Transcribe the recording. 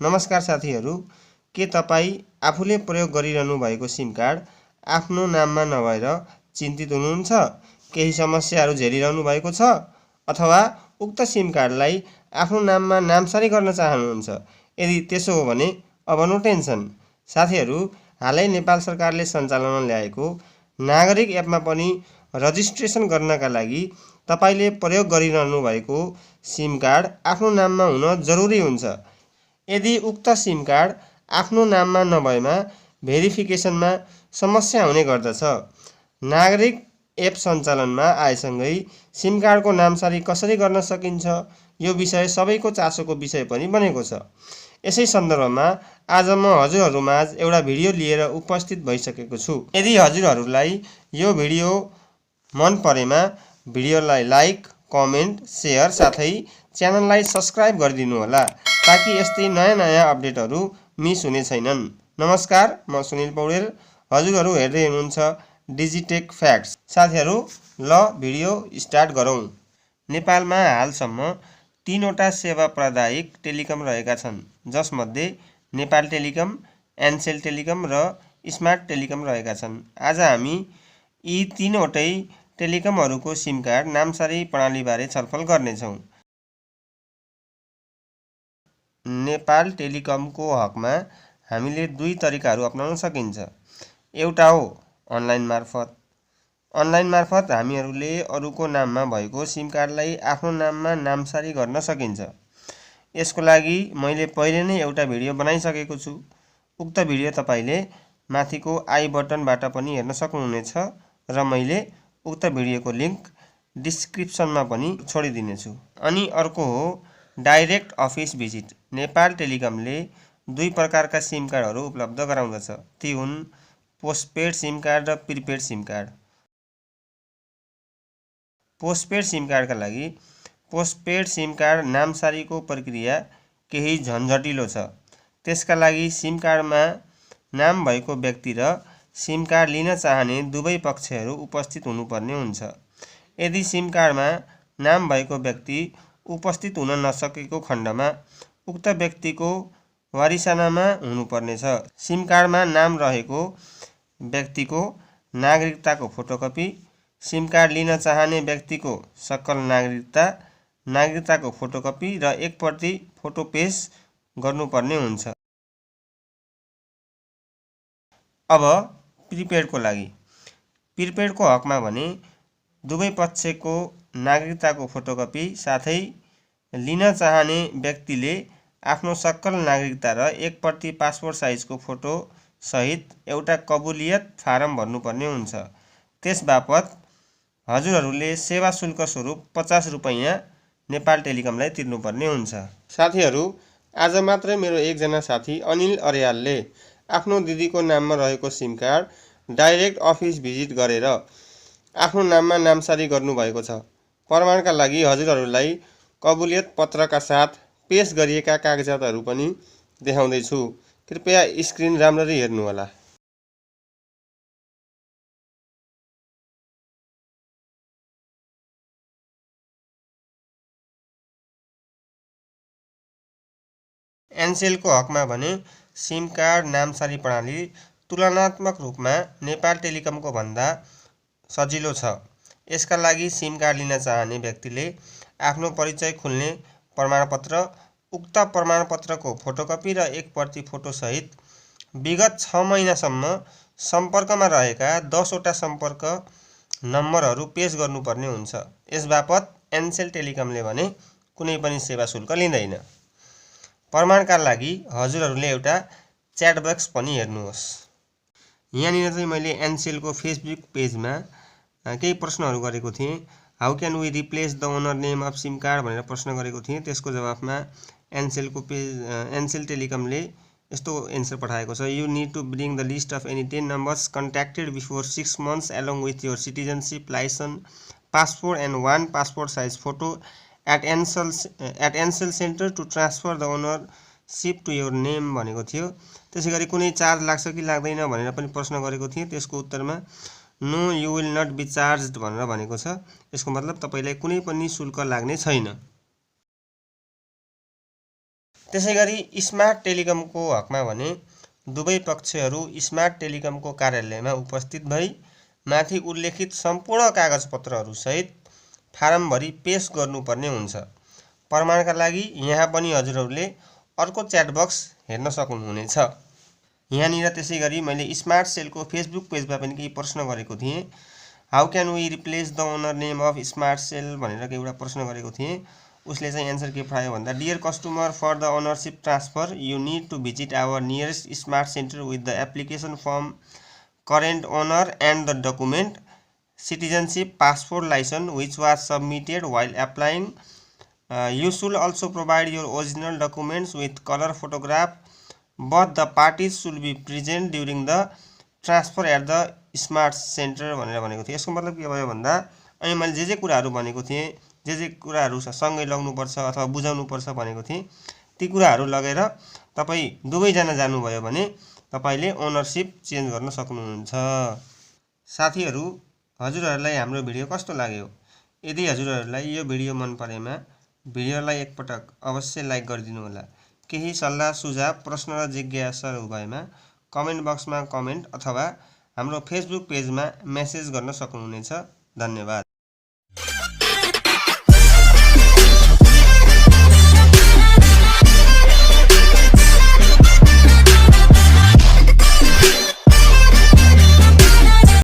नमस्कार साथीहरू, के तपाईँ आफूले प्रयोग गरिरहनु भएको सिम कार्ड आफ्नो नाममा नभएर चिन्तित हुनुहुन्छ? केही समस्याहरू झेलिरहनु भएको छ अथवा उक्त सिम कार्डलाई आफ्नो नाममा नामसारी गर्न चाहनुहुन्छ? यदि त्यसो हो भने अब नो टेन्सन साथीहरू, हालै नेपाल सरकारले सञ्चालनमा ल्याएको नागरिक एपमा पनि रजिस्ट्रेसन गर्नका लागि तपाईले प्रयोग गरिरहनु भएको सिम कार्ड आफ्नो नाममा हुन जरुरी हुन्छ। यदि उक्त सिम कार्ड आफ्नो नाममा नभएमा भेरिफिकेसनमा समस्या हुने गर्दछ। नागरिक एप सञ्चालनमा आएसँगै सिम कार्डको नामसारी कसरी गर्न सकिन्छ यो विषय सबैको चासोको विषय पनि बनेको छ। यसै सन्दर्भमा आज म हजुरहरूमाझ एउटा भिडियो लिएर उपस्थित भइसकेको छु। यदि हजुरहरूलाई यो भिडियो मन परेमा भिडियोलाई लाइक, कमेन्ट, शेयर साथै च्यानललाई सब्स्क्राइब गरिदिनु होला ताकि यस्तै नयाँ अपडेटहरू मिस हुने छैनन्। नमस्कार, म सुनिल पौडेल। हजुरहरू हेर्दै हुनुहुन्छ डिजिटेक फ्याक्ट्स। साथीहरू, ल भिडियो स्टार्ट गरौँ। नेपालमा हालसम्म 3वटा सेवा प्रदायक टेलिकम रहेका छन्, जसमध्ये नेपाल टेलिकम, एनसेल टेलिकम र स्मार्ट टेलिकम रहेका छन्। आज हामी यी 3वटै टेलिकमहरूको सिम कार्ड नामसारी प्रणालीबारे छलफल गर्नेछौँ। नेपाल टेलिकमको हकमा हामीले 2 तरिकाहरू अपनाउन सकिन्छ। एउटा हो अनलाइन मार्फत हामीहरूले अरूको नाममा भएको सिम कार्डलाई आफ्नो नाममा नामसारी गर्न सकिन्छ। यसको लागि मैले पहिले नै एउटा भिडियो बनाइसकेको छु। उक्त भिडियो तपाईले माथिको आई बटनबाट पनि हेर्न सक्नुहुनेछ र मैले उक्त भिडियोको लिङ्क डिस्क्रिप्सनमा पनि छोडिदिनेछु। अनि अर्को हो डाइरेक्ट अफिस भिजिट। नेपाल टेलिकमले 2 प्रकारका सिम कार्डहरू उपलब्ध गराउँदछ। ती हुन् पोस्टपेड सिम कार्ड र prepaid SIM card. Postpaid SIM कार्डका लागि पोस्टपेड सिम कार्ड नामसारीको प्रक्रिया केही झन्झटिलो छ। त्यसका लागि सिम कार्डमा नाम भएको व्यक्ति र सिम कार्ड लिन चाहने दुवै पक्षहरू उपस्थित हुनुपर्ने हुन्छ। यदि सिम कार्डमा नाम भएको व्यक्ति उपस्थित हुन नसकेको खण्डमा उक्त व्यक्तिको वारिसानामा हुनुपर्नेछ। सिम कार्डमा नाम रहेको व्यक्तिको नागरिकताको फोटोकपी, सिम कार्ड लिन चाहने व्यक्तिको सकल नागरिकताको फोटोकपी र 1 प्रति फोटो पेश गर्नुपर्ने हुन्छ। अब प्रिपेडको लागि प्रिपेडको हकमा भने दुवै पक्षको नागरिकताको फोटोकपी साथै लिन चाहने व्यक्तिले आफ्नो सकल नागरिकता र 1 प्रति पासपोर्ट साइजको फोटो सहित एउटा कबुलियत फारम भर्नुपर्ने हुन्छ। त्यसबापत हजुरहरूले सेवा शुल्क स्वरूप 50 रुपैयाँ नेपाल टेलिकमलाई तिर्नुपर्ने हुन्छ। साथीहरू, आज मात्रै मेरो एकजना साथी अनिल अर्यालले आफ्नो दिदीको नाममा रहेको SIM card direct office visit गरेर आफ्नो नाममा नामसारी गर्नुभएको छ। प्रमाणका लागि हजुरहरूलाई कबुलियत पत्रका साथ पेश गरिएका कागजातहरू पनि देखाउँदैछु। कृपया स्क्रिन राम्ररी हेर्नुहोला। एनसेलको हकमा भने सिम कार्ड नामसारी प्रणाली तुलनात्मक रूपमा नेपाल टेलिकमको भन्दा सजिलो छ। यसका लागि सिम कार्ड लिन चाहने व्यक्तिले आफ्नो परिचय खुल्ने प्रमाणपत्र, उक्त प्रमाणपत्रको फोटोकपी र 1 प्रति फोटो सहित विगत 6 महिनासम्म सम्पर्कमा रहेका 10वटा सम्पर्क नम्बरहरू पेश गर्नुपर्ने हुन्छ। यसबापत एनसेल टेलिकमले भने कुनै पनि सेवा शुल्क लिँदैन। प्रमाणका लागि हजुरहरूले एउटा च्याट बक्स पनि हेर्नुहोस्। यहाँनिर चाहिँ मैले एनसेलको फेसबुक पेजमा केही प्रश्नहरू गरेको थिएँ। How can we replace the owner name of SIM card भनेर प्रश्न गरेको थिएँ। त्यसको जवाफमा एनसेल टेलिकमले यस्तो एन्सर पठाएको छ। You need to bring the list of any 10 numbers contacted before 6 months along with your citizenship, licence, passport and 1 passport size photo at Ncell centre to transfer the ownership to your name भनेको थियो। त्यसै गरी कुनै charge लाग्छ कि लाग्दैन भनेर पनि प्रश्न गरेको थिएँ। त्यसको उत्तरमा no you will not be charge भनेर भनेको छ। यसको मतलब तपाईलाई कुनै पनि शुल्क लाग्ने छैन। त्यसैगरी स्मार्ट टेलिकमको हकमा भने दुवै पक्षहरू स्मार्ट टेलिकमको कार्यालयमा उपस्थित भई माथि उल्लेखित सम्पूर्ण कागजपत्रहरूसहित फारम भरी पेश गर्नुपर्ने हुन्छ। प्रमाणका लागि यहाँ पनि हजुरहरूले अर्को च्याट बक्स हेर्न सक्नुहुनेछ। यहाँनिर त्यसैगरी मैले स्मार्ट सेलको फेसबुक पेजमा पनि केही प्रश्न गरेको थिएँ। How can we replace the owner name of Smart Cell भनेर एउटा प्रश्न गरेको थिएँ। उसले चाहिँ एन्सर के पठायो भन्दा dear customer, for the ownership transfer you need to visit our nearest Smart centre with the application form, current owner and the document citizenship passport licence which was submitted while applying. You should also provide your original documents with color photograph, but the parties should be present during the transfer at the smart center भनेर भनेको थिएँ। यसको मतलब के भयो भन्दा अनि मैले जे कुराहरू भनेको थिएँ, जे कुराहरू सँगै लग्नुपर्छ अथवा बुझाउनुपर्छ भनेको थिएँ, ती कुराहरू लगेर तपाईँ दुवैजना जानुभयो भने तपाईँले ओनरसिप चेन्ज गर्न सक्नुहुन्छ। साथीहरू, हजुरहरूलाई हाम्रो भिडियो कस्तो लाग्यो? यदि हजुरहरूलाई यो भिडियो मन परेमा भिडियोलाई एकपटक अवश्य लाइक गरिदिनु होला। केही सल्लाह सुझाव प्रश्न र जिज्ञासाहरू भएमा कमेन्ट बक्समा कमेन्ट अथवा हाम्रो फेसबुक पेजमा मेसेज गर्न सक्नुहुनेछ। धन्यवाद।